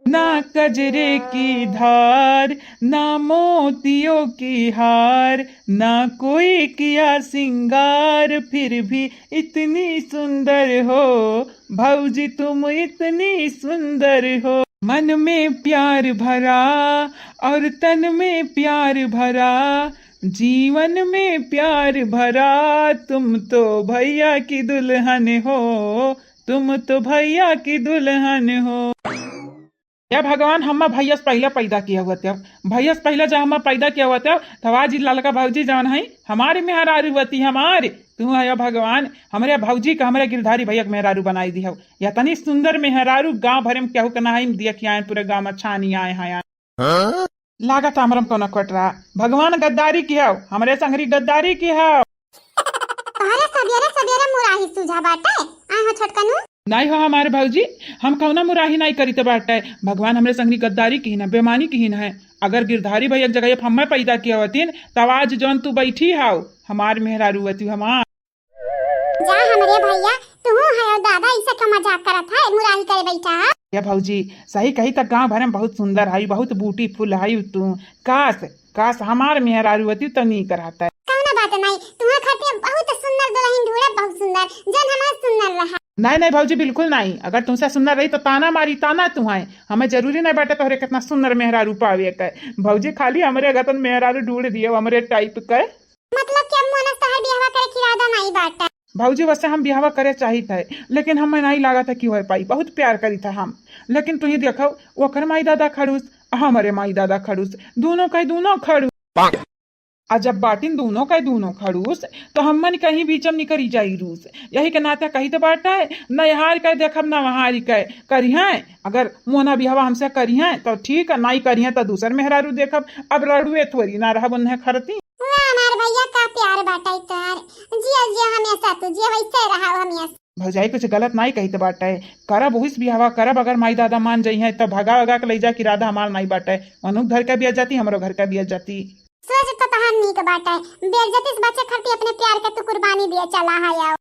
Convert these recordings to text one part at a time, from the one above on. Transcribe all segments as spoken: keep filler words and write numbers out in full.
ना कजरे की धार, ना मोतियों की हार, ना कोई किया सिंगार, फिर भी इतनी सुंदर हो, भौजी तुम इतनी सुंदर हो। मन में प्यार भरा और तन में प्यार भरा, जीवन में प्यार भरा, तुम तो भैया की दुल्हन हो, तुम तो भैया की दुल्हन हो। या भगवान, हम्मा भैया से पहले पैदा किया हुआ तब, भैया से पहले जब हम्मा पैदा किया हुआ तब, तब आज ई ललका भौजी जौन है, हमारे मेहरारू हुआ थी हमारे। तू है या भगवान, हमरे भौजी का हमरे गिरधारी भैया के मेहरारू बनाई दी हो। या तनी सुंदर मेहरारू गांव भरे में केहू के ना है, दिया कि आए पूरे गांव में छानी आए हैं। लागत हमरम कौनो कट रहा। भगवान गद्दारी की हव, हमरे संगरी गद्दारी की हव। तोहरे सबेरे सबेरे मुराही सूझा बाटे, आए हो छोटकनू। नाई हो हमारे भौजी, हम कौना मुराही नाई करीत बाटे। भगवान हमरे संगरी गद्दारी की न, बेमानी की न है। अगर गिरधारी भैया एक जगह फम्मे पैदा किया होतीन, तब आज जौन तू बैठी हाउ, हमार मेहरारू होती हमार। जा हमरे भैया, तू है और दादा, इसे का मजाक करत है, मुराही करे बैठा है। या भौजी, सही कही त गांव भरे में बहुत सुंदर है, बहुत ब्यूटीफुल है तू। काश, काश हमार मेहरारू होती तो नीक रहता है। कौनो बात नहीं, तुम्हारे खातिर बहुत सुंदर दुल्हन ढूंढब, बहुत सुंदर, जौन हमार सुंदर रहा। नहीं, नहीं भौजी, बिल्कुल नहीं। अगर तुमसे सुंदर रही तो ताना मारी, ताना तुम्हें। हमें जरूरी नहीं बाटे तोहरे कितना सुंदर मेहरारू पावे के। भौजी खाली हमरे गतन मेहरारू ढूंढ दियो, हमरे टाइप के। मतलब कि अब मोना से तोहर बियाहवा करे के इरादा नाई बाटे? भौजी, वैसे हम बियाहवा करे चाहित है, लेकिन हमें नाई लागत है कि होए पाई। बहुत प्यार करीत है हम, लेकिन तू ही देखो, ओकर माई दादा खड़ूस, हमरे माई दादा खड़ूस, दोनों का दोनों खड़ूस। आ जब बाटिन दोनों का दोनों खड़ूस, तो हमन कहीं बीच में निकरी जाई रूस। यही के नाते कही तो बाटे, न यहाँ के देखब, न वहाँ के करिहें। अगर मोना बियाहवा हमसे करिहें तो ठीक है, नाई करिहें तो दूसर मेहरारू देखब। अब रड़ुए थोड़ी ना रहब उन्हें खरती। वाह, हमार भैया का प्यार बाटे तोहार। जिया, जिया, हमेशा तू जिया, वैसे रहा हमेशा। भौजाई कुछ गलत नाई कहित बाटे, करब उहिस बियाहवा करब, अगर माई दादा मान जइहें तो भगा भगा के लई जा के इरादा हमार नाई बाटे। उन्हू घर का बिया जाती, हमरो घर का बिया जाती। सोच तो तोहार नीक बाटे, बेइज्जती से बचे खातिर अपने प्यार के तू कुर्बानी दिए चला है आओ।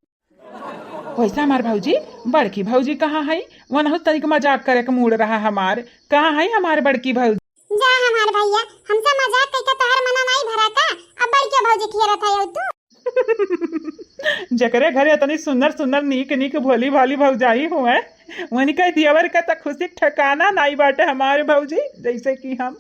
वैसे हमार भौजी, बड़की भौजी कहाँ है? वनहु तनिक मजाक करे के मूड रहा हमार। कहाँ है हमार बड़की भौजी? जा हमार भैया, हमसे मजाक कइके तोहार मना नाई भरा का? अब बड़की भौजी खियरत है तू। जेकरे घरे इतनी सुंदर सुंदर नीक नीक भोली भाली भौजाई हुए, वनिका दियवर का त खुशी के ठिकाना नाई बाटे हमार भौजी। जैसे कि हम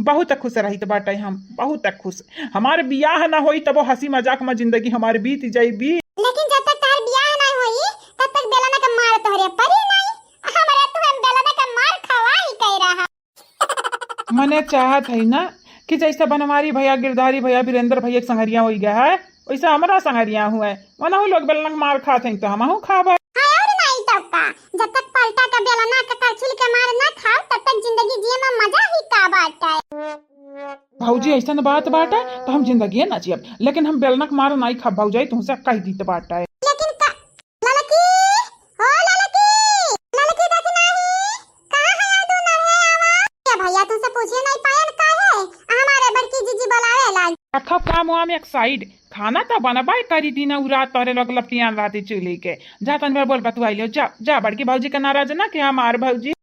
बहुत खुश रहित बाटे, हम बहुत खुश। हमार बियाह ना होई तबो हंसी मजाक में जिंदगी हमार बीत जाई, बीत। लेकिन जब तक तोहार बियाह ना होई, तब तक बेलना का मार तोहरे परी नाई। हमरे तुहे बेलना का मार खवा ही कह रहा। मने चाहत है ना कि जैसे बनवारी भैया, गिरधारी भैया, वीरेंद्र भैया के संगरिया होई गया है, वैसे हमरा संगरिया हुए। वनहु लोग बेलना के मार खात हैं तो हमहू खाबे। हाँ और नहीं तो का, जब तक पलटा के बेलना के करछुल के मार ना खाओ, तब तक जिंदगी जिए में मजा ही का बाटे। भौजी, ऐसन बात बाटे तो हम जिंदगी ना जियब, लेकिन हम बेलना के मार नहीं खाब भौजाई, तुमसे कह दीत बाटे। लेकिन का, ललकी, हो ललकी, ललकी देखी नाही, कहाँ है तू नहे आवा? ए भैया, तुमसे पूछे नहीं पायन काहे? हमारे बड़की जीजी बुलावे लाग। रखो काम वाम एक साइड, खाना तो बनबे करी दिन उ रात तोरे लोग लपटियान रहती चूल्ही के। जा तन भर बोल बतुआई लो, जा, जा बड़की भौजी के नाराज ना कि हमार भौजी। ए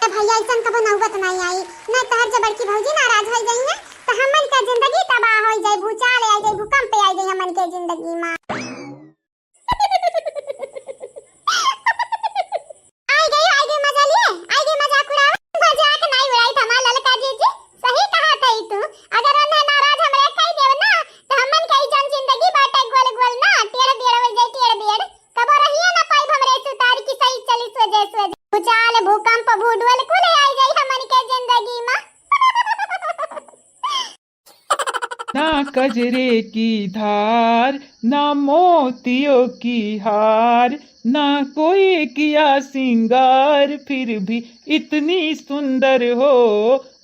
भैया, ऐसन कबो नौबत नहीं आई, नहीं तोहर जब बड़की भौजी नाराज हो गई है, तो हमन के जिंदगी तबाह हो जाए, भूचाल आ जाए, भूकंप आ जाए हमन के जिंदगी में। आई गई, आई गई मजा लिए, आई गई मजाक उड़ावे। मजाक नहीं उड़ाई था हमार ललका जीजी, सही कहा था तू। अगर उन्हें नाराज हमरे कही देव ना, तो हमन के ई जन जिंदगी बाटे गोल गोल ना, टेढ़ बेड़ हो जाए, टेढ़ बेड़। कबो रहिए ना पाई हमरे सुतार की सही चली सोजे सोजे। भूचाल, भूकंप, भूडोल कुल आई जाई हमन के जिंदगी में। ना कजरे की धार, ना मोतियों की हार, ना कोई किया सिंगार, फिर भी इतनी सुंदर हो,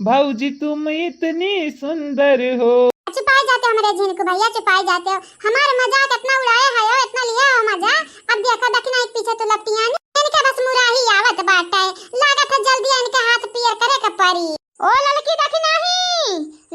भौजी तुम इतनी सुंदर हो। चुपाई जाते हो मेरे झिनकू भैया, चुपाई जाते हो। हमारे मजाक इतना उड़ाए है और इतना लिया हो मजा। अब देखो दखिना एक पीछे तू लपटियानी। इनके बस मुराही आवत बाटे। लागत है जल्दी इनके हाथ पियर करे के परी। ओ ललकी दखिनाही,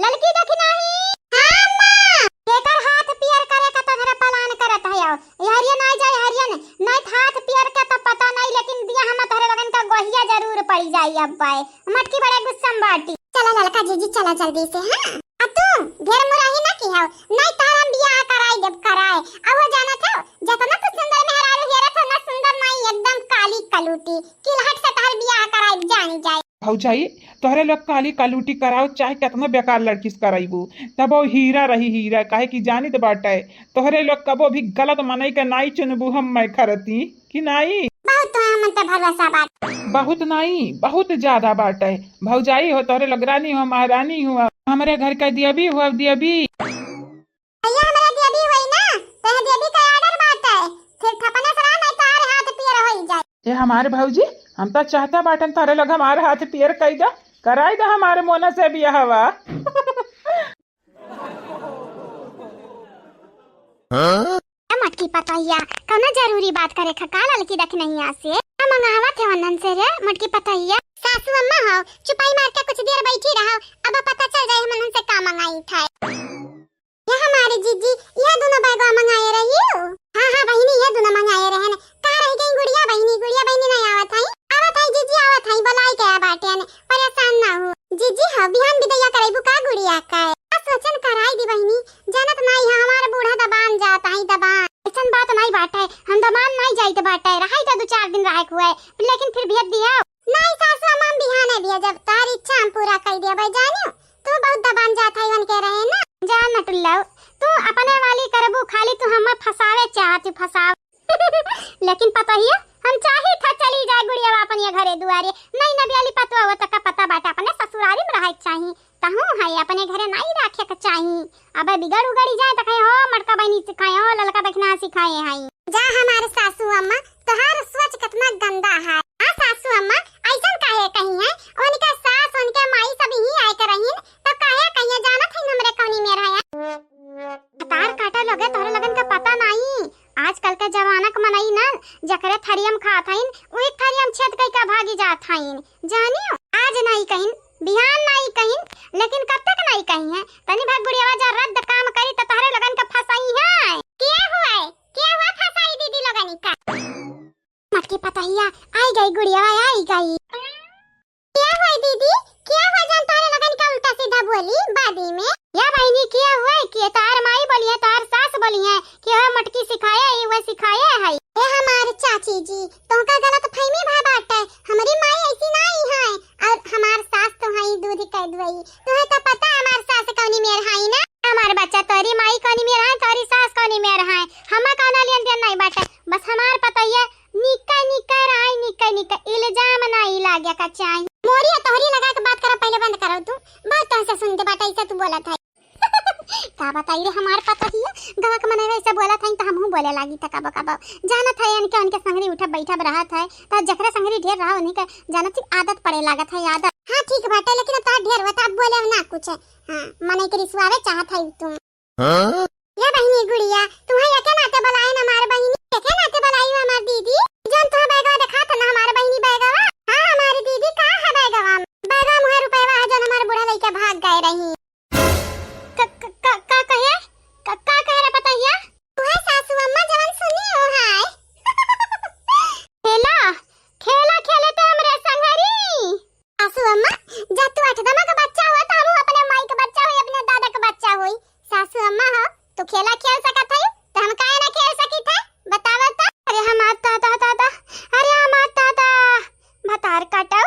ललकी दखिनाही। हाँ, माँ। केकर हाथ पियर करे का तोहरे पलान करत है? आओ, हरियन आ जाए, हरियन। नहीं तो हाथ पियर का तो पता नहीं, लेकिन बियाह में तोहरे लोगन का गोहिया जरूर। पड़ी जाई अब बाय। मटकी बड़ा गुस्सा में बाटी। चला ललका जीजी, चला जल्दी से, हाँ? आ तू ढेर मुराही ना की हौ, नहीं तो हम बियाह कराई देब, कराए। अब वो जानत हौ, जतना तू सुंदर मेहरारू हेरत हौ ना, सुंदर नाई, एकदम काली कलूटी। किलहट से तहर बियाह कराई, जानी जाए। भौजाई, तोहरे लोग काली कलूटी कराओ, चाहे केतना बेकार लड़की से कराइबू, तब वो हीरा रही हीरा, काहे कि जानित बाटे, तोहरे लोग कबो भी गलत मनई के नाई चुनबू, हम मैं खरती कि नाई। बहुत तो हमन पे भरोसा बाटे। बहुत नाई, बहुत ज्यादा बाटे। भौजाई हो, तोहरे लोग रानी हो, महारानी हो, हमरे घर के देवी हो, देवी। भैया, हमरा देवी होई ना, तो यहाँ देवी का order बाटे। फिर थपने से रहा, नहीं तो आरे हाथ पियर होई जाए। ए हमार भौजी, हम तो चाहता बाटन तारे लोग हमार हाथ पियर कई दा, कराई दा हमारे मोना से बियाहवा। ए मटकी पतहिया, कौनो जरूरी बात करे खा का ललकी दखिनहिया से? हम मंगावत है वंदन से रे, मटकी पतहिया। सासू अम्मा हो, चुपाई मार के कुछ देर बैठी रहो, अब पता चल जाए हम उनसे का मंगाई था। या हमारे जीजी, यह दोनों बैगवा मंगाए रही हो? हाँ, हाँ बहिनी, यह दोनों मंगाए रहन। कहाँ रह गई गुड़िया बहिनी? गुड़िया बहिनी नहीं आवत हई? आवत हई जीजी, आवत हई, बोलाई के आ बाटेन, परेशान ना हो। जीजी हो, बिहान बिदैया करेबू का गुड़िया का? आ सोचन कराई दी बहिनी, जानत नाई है, हमार बूढ़ा दबान जात हई, दबान। ऐसन बात नाई बाटे, हम दबान नाई जाइत बाटे, रहाई तो दो चार दिन रहे हुए, लेकिन फिर भेज दिया। नाई सासू अम्मा, हम बिहाने भेजब, तार इच्छा हम पूरा कई देबै, जानियो। तू बहुत दबान जात है उनके रहे ना। जा नटुल्लव, तू अपने वाली करबू, खाली तू हमें फंसावे चाहत, तू फंसाव। लेकिन पतोहिया, हम चाही था चली जाए गुड़िया अपन ये घरे दुआरे। नहीं नबियाली पतवा वो तक पता बाटे, अपने ससुरारी में रहे चाही। तहूँ है अपने घरे नहीं रखे के चाही। अबे बिगड़ उगड़ी जाए तो कहे हो मटका बहनी सिखाए हो, ललका दखिना सिखाए हैं। जा हमारे सासू अम्मा, तोहार सोच कितना गंदा है। हाँ सासू अम्मा, ऐसन काहे कही है? उनके सास, उनके माई सब यहीं आए के रहीन, तो काहे कहिए जानत है हमरे कौनी मेर है? तार काटा लगे तोहरे लगन का पता नाई। आजकल के जमाना के मनई ना, जकरे थरियम खात हईन, उही थरियम छेद कई का भागी जात हईन। जानियो, आज नाई कहिन, बिहान नाई कहिन, लेकिन कब तक नाई कही है? तनी भर गुड़ियावा जा रद्द काम करी तो तोहरे लगन का फंसाई है। के हुए? के हुए फंसाई दीदी लोगनी का? मटकी पतहिया, आई गई गुड़िया, आई गई। क्या हुआ दीदी? क्या हुआ जान तारे लगन का उल्टा सीधा बोली बादी में? या बहिनी, क्या हुआ कि तार माई बोली है, तार सास बोली है कि हो मटकी सिखाए है, वह सिखाए है। ए हमार चाची जी, तोहका गलत फहमी भा बाटे। हमरी माई ऐसी नाई है और हमार सास तो है दूध के दुआई। तुहे तो पता है हमार सास कौनी मेर है ना? हमार बच्चा, तोरी माई कौनी मेर है, तोरी सास कौनी मेर है, हमें कौनो लेन देन नहीं बाटे। बस हमार पतोहिया निक्का निक्का राय, निक्का निक्का इल्जाम नाई लागे का चाही। मोरी और तोहरी लगा के बात करा, पहले बंद करो तू। बहुत तोहसे सुनते बाटे, ऐसा तू बोलत है। का बताई रे हमार पतोहिया, गवा के मनवे ऐसे बोलत है तो हमहू बोले लागी त कबो कबो। जानत है इनके उनके संगरी उठब बैठब रहत है, तो जकरे संगरी ढेर रहा उन्हीं के जानत ही आदत पड़े लागत है, आदत। हाँ ठीक बाटे, लेकिन अब तो ढेर होता, अब बोले ना कुछ। हाँ, मने के रिसवावे चाहत है तुम। हाँ? या बहिनी गुड़िया, तुम्हें एके नाते बुलाए ना हमार बहिनी, एके नाते बुलाई हमार दीदी। जौन तुम्हें बैगवा देखा था ना हमार बहिनी बैगवा। हाँ, हमार दीदी का है बैगवा में? बैगवा मुहे रुपयवा है जौन हमार बूढ़ा लइके भाग गए रही। क-, क-, क-, का कहे? क-, का कहे रे पतहिया? तुहे सासू अम्मा जवन सुनी हो हाय। खेला, खेला खेले ते हमरे संगरी। सासू अम्मा, जब तू अठदमा का बच्चा हुआ, तो हमहू अपने माई का बच्चा हुई, अपने दादा का बच्चा हुई। सासू अम्मा हो, तू खेला खेल सकत है, तो हम काहे ना खेल सकी थे? बतावा तो। अरे हमार दादा, दादा, अरे हमार दादा, भतार काटो,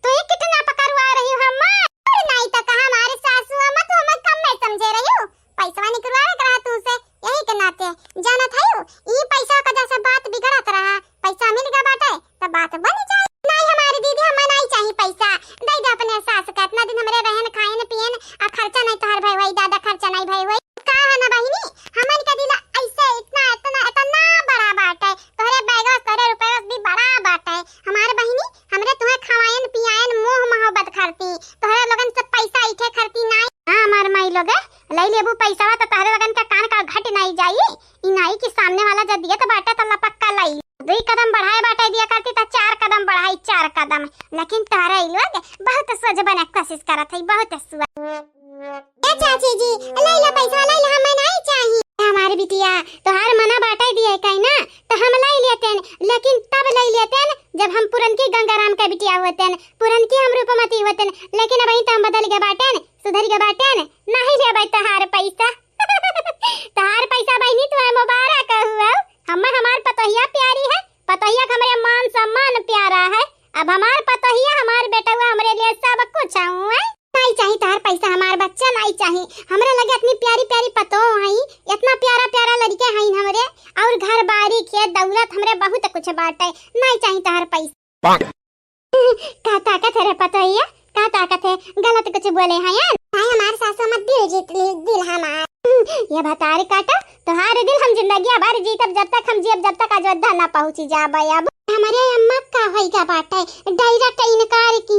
तू ही कितना पकड़वा रही हो हमार। अरे नहीं तो कहा हमारे सासू अम्मा, तू हमें कम में समझे रही हो। पैसवा निकलवावे के रहा तू से, यही के नाते। जानत है, ई पैसा का जैसे बात बिगड़त रहा, पैसा मिल गया बाटे, तो बात बन जाए। नहीं हमारी दीदी, हमें नहीं चाहिए पैसा, दे दे अपने सास का। इतना दिन हमरे रहन, खाएन, पियन, आ खर्चा नहीं तोहर भय हुई, दादा खर्चा नहीं भय हुई। का है ना बहिनी, हमन के दिल ऐसे इतना, इतना, इतना बड़ा बाटे, तोहरे बैगस, तोहरे रुपयस भी बड़ा बाटे। हमार बहिनी, हमरे तुहे खवायन, पियायन, मोह मोहब्बत करती, तोहरे लोगन से पैसा इठे करती नहीं। हाँ, हमार माई लोगे, लई लेबू पैसा तो तोहरे लोगन का कान का घट नहीं जाई। ई नाई कि सामने वाला जब दिए तो बाटे तो लपक्का लाई। दुई कदम बढ़ाए बाटे दिया करती तो चार कदम बढ़ाई, चार कदम। लेकिन तोहरे ई लोग बहुत सोझ बने कोशिश करत है, बहुत सोझ। ए चाची जी, ले लो पैसा, ले लो, हमें नहीं चाहिए। हमार बिटिया, तोहार मना बाटे दिए कहीं ना, तो हम लाई लेतेन, लेकिन तब लाई लेतेन जब हम पुरनकी गंगाराम का बिटिया होतेन, पुरनकी हम रूपमती होतेन, लेकिन अबहीं तो हम बदल गए बाटेन, सुधर गए बाटेन, नहीं लेबै तोहार पैसा। तोहार पैसा बहिनी तुम्हें मुबारक हुआ, हम हमार पतोहिया प्यारी है, पतोहिया का हमरे मान सम्मान प्यारा है। अब हमार पतोहिया, हमार बेटवा हमरे लिए सब कुछ हउए। नाई चाही तोहार पैसा हमार बच्चा, नाई चाही। हमरे लगे इतनी प्यारी प्यारी पतोह हई, इतना प्यारा प्यारा लड़के हई हमरे, और घर बारी खेत दौलत हमरे बहुत कुछ बाटे। नाई चाही तोहार पैसा। का ताकत है रे पतोहिया, का ताकत है? गलत कुछ बोले हैं यार। हाय हमार सासू अम्मा दिल जीत ली, दिल हमार। ये भतारी काटा, तोहार दिल हम जिंदगी भर जीतब, जब तक हम जियब, जब तक अयोध्या ना पहुँची जाबे। अब हमरे अम्मा का होई गा बाटे, direct इनकार की,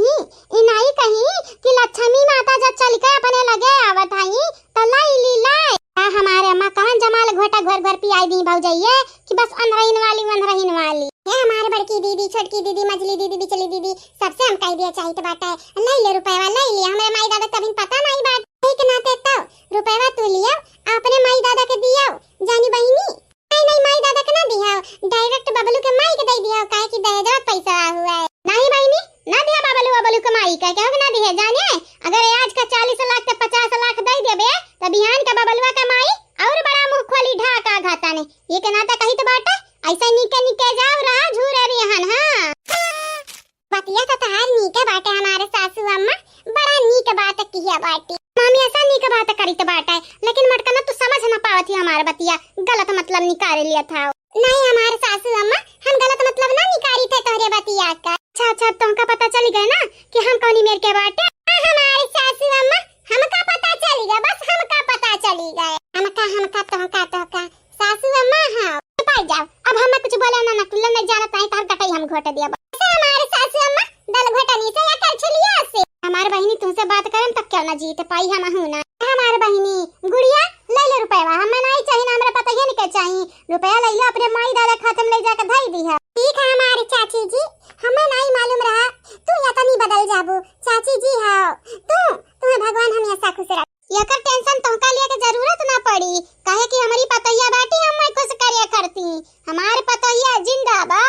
इनाई कही कि लक्ष्मी माता जब चल के अपने लगे आवत हई, तो लाई ली लाई। आ हमारे अम्मा कहन जमाल घोटा घोर घोर पियाई दी भौजैया कि बस अनरहिन वाली, अनरहिन वाली। हे हमारे बड़की दीदी, छोटकी दीदी, मझली दीदी, बिचली दीदी, सबसे हम कह दिया चाहित बाटे, लाई ले रुपयवा, लाई ले। हमरे माई दादा तभी पता नहीं बाटे। एक नाते तो रुपयवा तू लियो, अपने माई दादा के दियो, जानी बहिनी। नहीं, नहीं, माई दादा के ना दिहाओ, direct बबलू के माई के दे दिहाओ, काहे कि दहेजवा पैसा हुआ है। नहीं बहिनी, ना दिहा बबलू, बबलू के माई का, केहू के ना दिहे, जाने? अगर आज का चालीस लाख के पचास लाख दे देबे, तो बिहान का बबलुआ का माई और बड़ा मुंह खोली ढाका घाता ने। ये के नाता कही तो बाटे, ऐसा निके निके जाओ रहा झूरे रिहन, हाँ। बतिया तो तहार नीके बाटे हमारे सासू अम्मा, बड़ा नीक बात किया बाटी। मामी ऐसा नीक बात करी तो बाटे, लेकिन मटकना तू समझ ना पावत ही हमारे बतिया, गलत मतलब निकाल लिया था। नहीं हमारे सासू अम्मा, हम गलत मतलब ना निकाली थे तोहरे बतिया का। अच्छा, अच्छा, अब तुमका पता चल गए ना कि हम कौनी मेर के बाटे। हाँ, हमारे सासू अम्मा, हमका पता चल गया, बस हमका पता चल गया। हमका, हमका, तोहका, तोहका। सासू अम्मा, हाँ। पाई जाओ, अब हम कुछ बोले ना, ना कुल्ला नहीं जानत, नहीं तोहर कटाई हम घोट दिया। ऐसे हमारे सासू अम्मा, दल घोटनी से या करछुलिया से। हमार बहिनी तुमसे बात करम तब क्यों ना जीत पाई हम हूँ ना। हमार बहिनी, गुड़िया, ले ले रुपयवा, हमें नहीं चाहिए ना, हमरा पता ही नहीं के चाहिए। रुपया ले लो, अपने माई दादा खाते में ले जाके धई दी है। ठीक है हमारे चाची जी, हमें नहीं मालूम रहा, तू या तनी बदल जाबू। चाची जी हाँ, तू, तुम्हें भगवान हमेशा खुश रख। एकर tension तुमका लिए के जरूरत ना पड़ी, काहे कि हमारी पतोहिया बाटी, हम खुश करे करती। हमार पतोहिया जिंदाबाद।